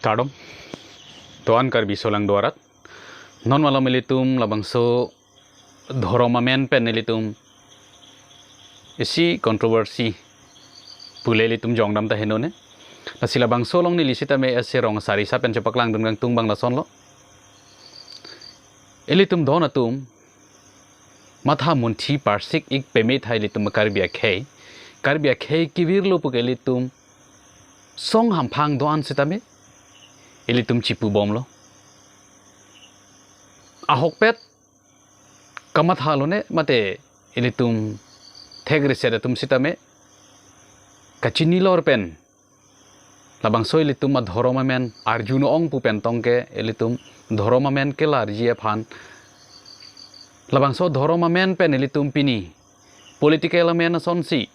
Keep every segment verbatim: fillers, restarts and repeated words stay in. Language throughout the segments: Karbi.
Kardom. Doan Karbi Solang Duarat. Non malom ilitum labangso dhorom amen pen ilitum isi controversy pule ilitum jongdam ta henone. Lasi labangso along neli sitame ese rong sari sa pen chepaklangdun kangtung abang lasonlo. Ilitum don atum matha munthi parsik ik peme thai ilitum Karbi akhei. Karbi akhei kevirlo puke ilitum song hamphang doan sitame ilitum chipubomlo. Ahokpet kamathalone mate ilitum thek reset atum sitame kachinilor pen labangso ilitum adhorom amen arjuno ong pu pen tongke ilitum dhorom amen kelarji aphan labangso dhorom amen pen ilitum pini political amen asonsi,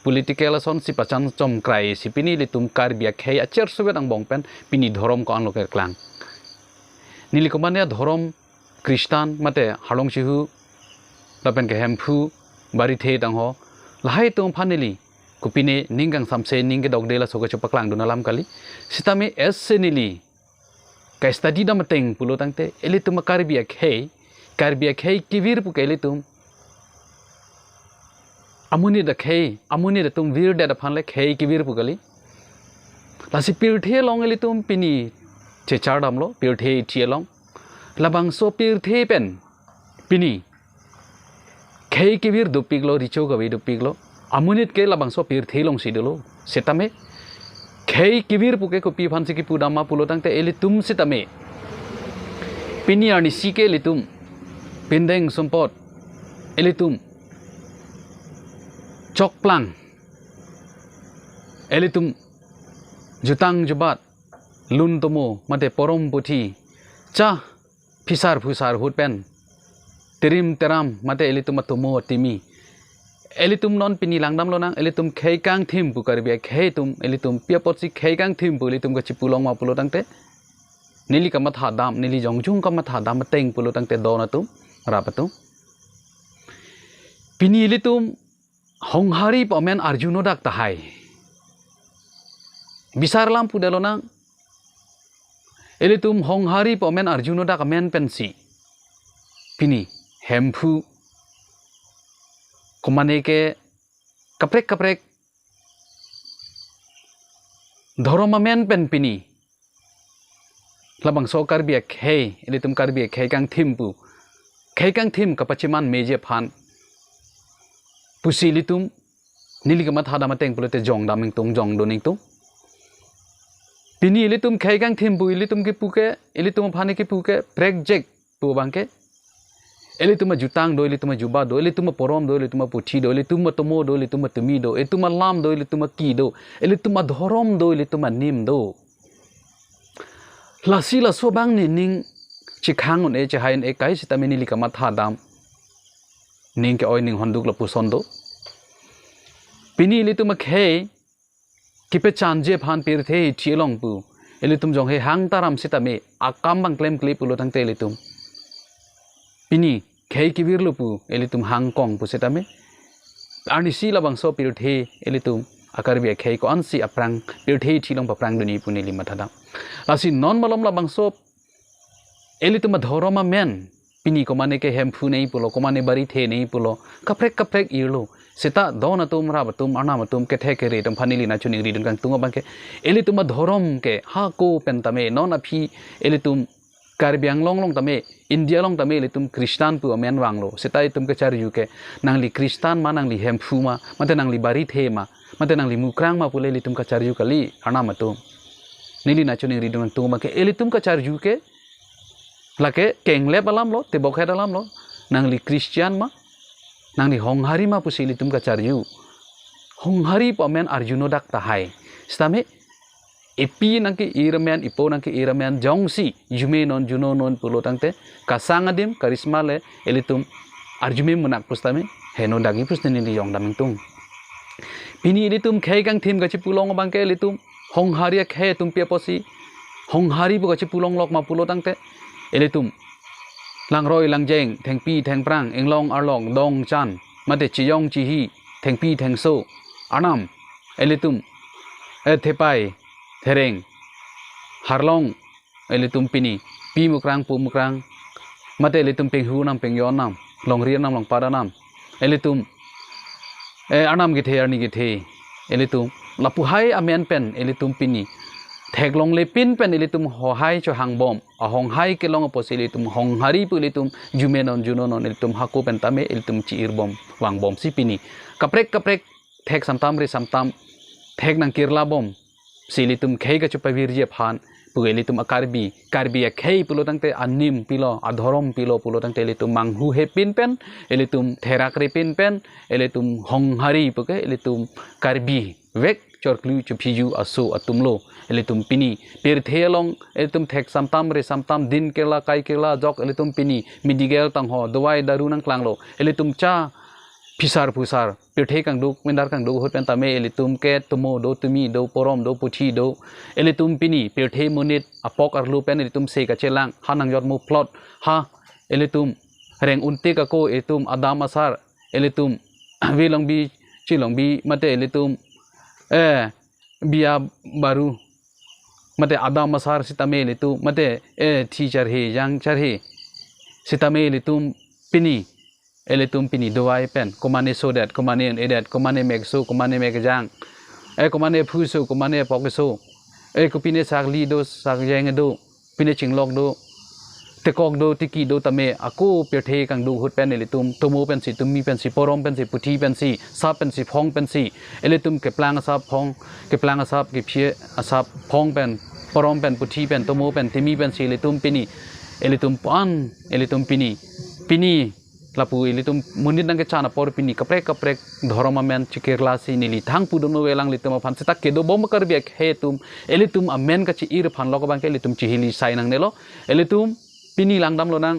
political asonsi pachan chomkrai si pini ilitum Karbi akhei acher suvet angbong pen pini dhorom ko-anlo keklang. Neli komane dhorom Kristan mate Harlong Chihu lapen ke Hemphu Barithe tangho lahai atum aphan neli kopine ning kangsamse ning kedokde laso kecho paklangdun alam kali. Sitame ese neli ka study dam ateng pulo tangte ilitum Karbi akhei, Karbi akhei kevir puke ilitum amonit akhei, amonit atum virdet aphan le khei kevir pu kali. Lasi pirthe along ilitum pini chechar damlo, pirthe ithi along. Labangso pirthe pen pini khei kevir dopiklo, recho kave dopiklo. Amonit ke labangso pirthe alongsi dolo. Sitame khei kevir puke kopi aphansi kipu dam ma pulo tangte ilitum sitame pini arnisi ke ilitum pindeng sumpot ilitum chokplang, ilitum jutang jubat, lun tomo mate porom puthi, cha phisar phusar ahut pen, tirim tiram mate ilitum atomo atimi, ilitum non pini langdam lonang, ilitum khei kangthim pu Karbi akhei atum, ilitum pi apotsi khei kangthim pu ilitum kachipu long ma pulo tangte, neli kamatha dam, neli jongjung kamatha dam ateng pulo tangte don atum, rap atum, pini ilitum Honghari pu amen arjuno dak tahai. Bisar alam pudelo nang. Ilitum Honghari pu amen arjuno dak amen pensi pini Hemphu komane ke kaprek kaprek dhorom amen pen pini labangso Karbi akhei, ilitum Karbi akhei kangthim pu, khei kangthim kapachiman meji aphan pusi ilitum neli kamatha dam ateng pulote jongdam ingtung, jongdun ingtung. Pini ilitum khei kangthim pu ilitum kipu ke, ilitum aphan kipu ke prekjek pu abangke ilitum ajutang do, ilitum ajubat do, ilitum aporom do, ilitum aputhi do, ilitum atomo do, ilitum atimi do, ilitum alam do, ilitum aki do, ilitum adhorom do, ilitum anim do. Lasi laso abang nening chikhang un-e, chehai un-e kai sitame neli kamatha dam ning ke-oi ning honduk lapuson do. Pini ilitum akhei kipechanji aphan pirthe ithi along pu ilitum jonghe hang taram sitame akam abang klemkle pulo tangte ilitum pini khei kevirlo pu ilitum hangkong pu sitame arnisi labangso pirthe ilitum a-Karbi akhei ko-ansi aphrang pirthe ithi along paphrangdunji pu neli matha dam. Lasi non malom labangso ilitum adhorom amen pini komane ke Hemphu nei pulo, komane Barithe nei pulo, kaprek kaprek irlo. Seta don atum, rap atum, arnam atum, kethe kere atum aphan neli nangchiningridun kangtung abangke ilitum adhorom ke hako pen tame non aphi ilitum Karbi Anglong along tame, India along tame ilitum Kristan pu amen vanglo. Seta itum kacharju ke nangli Kristan ma, nangli Hemphu ma, mate nangli Barithe ma, mate nangli Mukrang ma pule ilitum kacharju kali, arnam atum. Neli nangchiningridun kangtung abangke ilitum kacharju ke lake kenglep alamlo, tebokhet alamlo, nangli Christian ma, nangli Honghari ma pusi ilitum kacharju. Honghari pu amen arjuno dak tahai. Sitame epi nangke-ir amen, epo nangke-ir amen jongsi arjume non, arjuno non pulo tangte kasang adim, karisma le ilitum arjume munak pusitame heno dakji pusi neli jongdam ingtung. Pini ilitum khei kangthim kachipu long abangke ilitum Honghari akhei atum pi apotsi Honghari pu kachipu longlok ma pulo tangte ilitum langroi langjeng, thengpi thengphrang, inglong arlong, dong chan, mate chiyong chihi, thengpi thengso, arnam, ilitum, eh, thepai thereng, harlong, ilitum pini pi mukrang pu mukrang, mate ilitum penghu nam pengyo nam, longri nam longpada nam, ilitum eh, arnam kethe arni kethe, ilitum lapuhai amen pen ilitum pini theklonglepin pen ilitum hohai chohangbom, ahonghai kelong apotsi ilitum honghari pu ilitum jumenon junonon ilitum hako pen tame ilitum chi-irbom vangbomsi pini kaprek kaprek thek samtam ri samtam thek nangkirlabomsi ilitum khei kachepavirji aphan pu ilitum a-Karbi, Karbi akhei pulo tangte anim pilo, adhorom pilo pulo tangte ilitum manghuhepin pen, ilitum therakrepin pen, ilitum honghari puke ilitum Karbi vek chorkli chophiju aso atumlo. Ilitum pini pirthe along ilitum thek samtam ri samtam din kirla kai kirla jok ilitum pini medical tangho dawai daru nangklanglo. Ilitum cha phisar phusar pirthe kangduk mindar kangduk ahut pen tame ilitum ke tomo do, tumi do, porom do, puthi do, ilitum pini pirthe monit apok arlo pen ilitum se kachelang, ha nangjot muphlot, ha ilitum reng untik ako, ilitum adam asar, ilitum vilongbi chilongbi mate ilitum eh biya baru mate adam asar sitame ilitum mate eh thi charhe jang charhe sitame ilitum pini, ilitum pini dawai pen, komane sodet, komane un-edet, komane mekso, komane mekjang, eh komane phuso, komane pokso, eh kopine sakli do, sakjeng do, pine chinglok do, tekok do, tiki do tame ako pirthe kangduk ahut pen ilitum tomo pensi, tumi pensi, porom pensi, puthi pensi, sap pensi, phong pensi, ilitum keplang asap phong, keplang asap, kephi asap phong pen, porom pen, puthi pen, tomo pen, timi pensi ilitum pini, ilitum pan, ilitum pini, pini lapu ilitum monit nangkechan apor pini kaprek kaprek dhorom amen chikirlasi neli thang pudun avelang ilitum aphan seta kedobom Karbi akhei atum ilitum amen kachi-ir aphan lok abangke ilitum chihili sai nangnelo. Ilitum pini langdamlonang,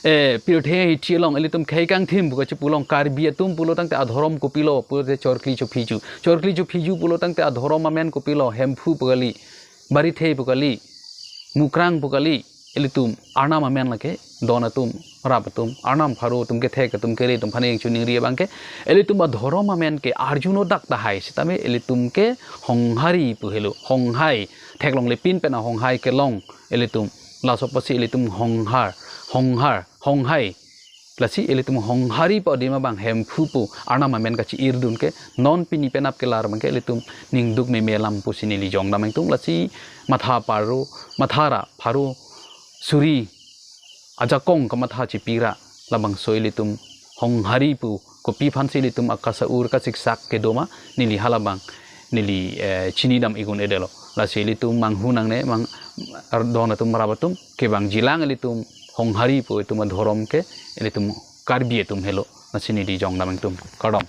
eh, pirthe hithi along ilitum khei kangthim pu kachipulong Karbi atum pulo tangte adhorom kopilo pulote chorkli chophiju. Chorkli chophiju pulo tangte adhorom amen kopilo, Hemphu pu kali, Barithe pu kali, Mukrang pu kali, ilitum arnam amen lake, don atum, rap atum, arnam pharo atum, kethek atum, kere atum, phaneng chuningri abangke, ilitum adhorom amen ke arjuno dak tahai sitame ilitum ke honghari pu helo, honghai, theklonglepin pen ahonghai kelong, ilitum laso apotsi ilitum honghar, honghar, honghai. Lasi ilitum honghari pu adim abang Hemphu pu arnam amen kachi-irdun ke non pini penap kelar abangke ilitum ningduk meme lam pusi neli jongdam ingtung. Lasi matha pharo, matha ra pharo suri ajakong kamatha chipira labangso ilitum honghari pu kopi aphansi ilitum akasa-ur kasiksak kedoma neli halabang neli, eh, chinidam igun edelo. Lasi ilitum manghu nangne mang ar-, don atum rap atum kevangjilang ilitum honghari pu itum adhorom ke ilitum Karbi atum helo. Lasi neli jongdam ingtung. Kardom.